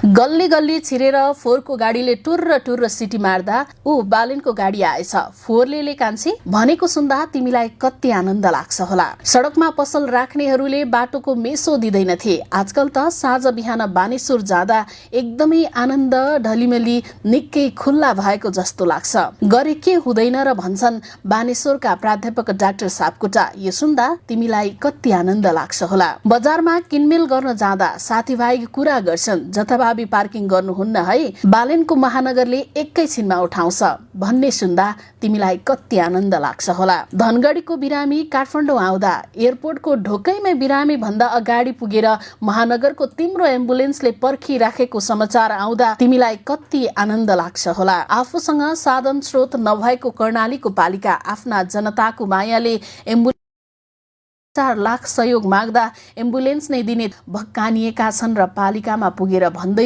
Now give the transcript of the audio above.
गल्ली गल्ली छिरेर फोहोरको गाडीले टुर्र टुर्र सिटी मार्दा बालेनको गाडी आएछ। फोहोरले कान्छी भनेको सुन्दा तिमीलाई कति आनन्द लाग्छ होला। सडकमा पसल राख्नेहरूले बाटोको मेसो दिँदैनथे। आजकल त साँझ बिहान बानेश्वर जाँदा एकदमै आनन्द ढलिमली निकै खुल्ला भएको जस्तो लाग्छ। गरे के हुँदैन र भन्छन् बानेश्वरका प्राध्यापक डाक्टर सापकोटा। यो सुन्दा तिमीलाई कति आनन्द लाग्छ होला। बजारमा किनमेल गर्न जाँदा साथीभाइ कुरा गर्छन्, जथाभावी पार्किङ गर्नुहुन्न है, बालेनको महानगरले एकैछिनमा उठाउँछ भन्ने सुन्दा तिमीलाई कति आनन्द लाग्छ होला। धनगढीको बिरामी काठमाडौँ आउँदा एयरपोर्टको ढोकैमै बिरामी भन्दा अगाडि पुगेर महानगरको तिम्रो एम्बुलेन्सले पर्खिराखेको समाचार आउँदा तिमीलाई कति आनन्द लाग्छ होला। आफूसँग साधन स्रोत नभएको कर्णालीको पालिका आफ्ना जनताको मायाले 4 लाख सहयोग माग्दा एम्बुलेन्स नै दिने भक्कानिएका छन् र पालिकामा पुगेर भन्दै